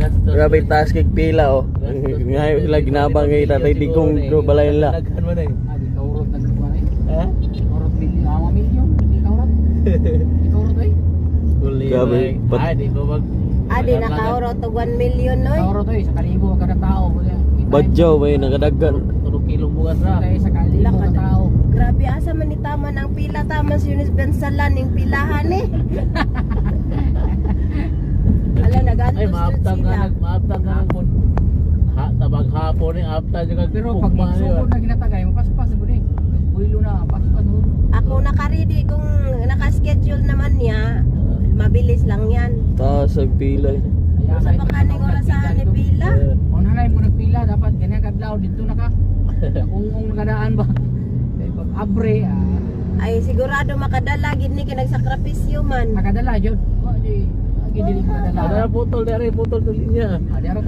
Gastos. Grabe taas kay pila oh. Ngayon sila ginabang kay Tatay Digong do balay nila. Daghan man eh. Ah, di kaurot na kuan eh. Ha? Kaurot milyon, ah, milyon. Di kaurot. Di kaurot eh. Huli. Grabe, Ay, di ko mag Ah, di nakaurot og 1 million noy. Kaurot eh, sa kalibo kada tao. Badyaw may nakadaggan. 3 kilong bugas na. Kita sa kalibo Lakad. ka tao. Grabe, asa man ni taman ang pila, taman si Eunice Bensalan ning pilahan eh. Ala, Ay, nagantos jud maaptang ka sila. nag maaptang ka nag ha tabag hapon ni aptang jud kag Pero pag ugma ni, sugod na ginatagay, mapaspas mo ni. Builo na, paspas mo. Ako naka-ready kung naka-schedule naman niya, mabilis lang yan. Taas ang pila eh. Kaya Sa bakaning orasahan ni pila. Eh, Kung nanay mo nagpila, dapat ganyan kadlaw dito na ka. Kung nakadaan ba. Kay pag abre, ah, Ay sigurado makadala gid ni kay nagsakripisyo man. nakadala jud. Wa di, dili Ada makadala. putol dari putol dili niya. Ah, di ara